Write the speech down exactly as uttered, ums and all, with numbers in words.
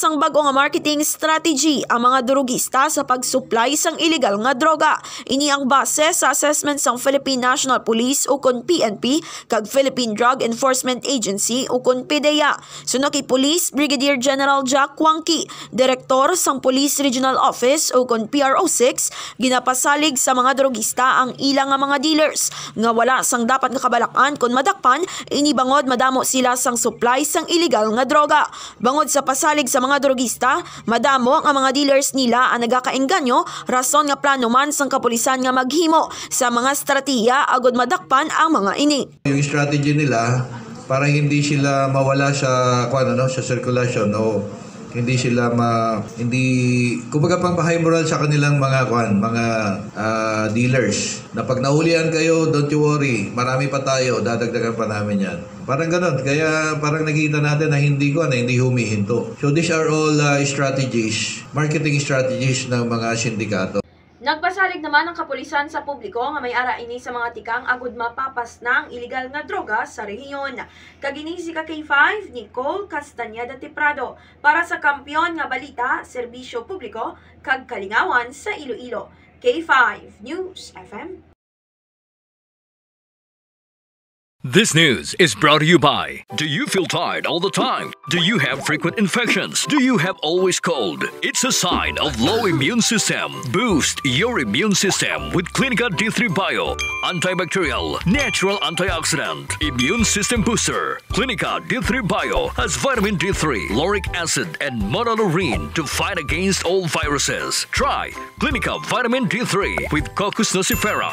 sang bag-o nga marketing strategy ang mga drugista sa pag-supply sang illegal nga droga. Ini ang base sa assessment sang Philippine National Police ukon P N P kag Philippine Drug Enforcement Agency ukon PDEA. Suno kay Police Brigadier General Jack Wangki, direktor sang Police Regional Office ukon P R O six, ginapasalig sa mga drugista ang ila nga mga dealers nga wala sang dapat nga kabalak-an kon madakpan ini, bangod madamo sila sang supply sang illegal nga droga. Bangod sa pasalig sa mga drugista, madamo nga mga dealers nila ang nagakaengganyo, rason nga plano man sang kapulisan nga maghimo sa mga estratehiya agud madakpan ang mga ini. Yung strategy nila para hindi sila mawala sa, kuwan, ano, sa sirkulasyon, o hindi sila ma hindi, kumbaga, pangbahay moral sa kanilang mga, kuwan, mga, ah, dealers, na pag naulian kayo, don't you worry, marami pa tayo, dadagdagan pa namin yan. Parang ganon. Kaya parang nakikita natin na hindi, kuwan, na hindi humihinto. So these are all, ah, strategies, marketing strategies ng mga sindikato. Nagpasalig naman ang kapulisan sa publiko nga may ara ini sa mga tikang agud mapapas na ang iligal nga droga sa rehiyon. Kag ini si ka K five, Nicole Castañeda Tiprado, para sa Kampiyon nga Balita, Serbisyo Publiko, kag Kalingawan sa Iloilo. K five News F M. This news is brought to you by: Do you feel tired all the time? Do you have frequent infections? Do you have always cold? It's a sign of low immune system. Boost your immune system with Clinica D three Bio. Antibacterial, natural antioxidant, immune system booster. Clinica D three Bio has vitamin D three, lauric acid, and monolaurin to fight against all viruses. Try Clinica Vitamin D three with Cocos nucifera.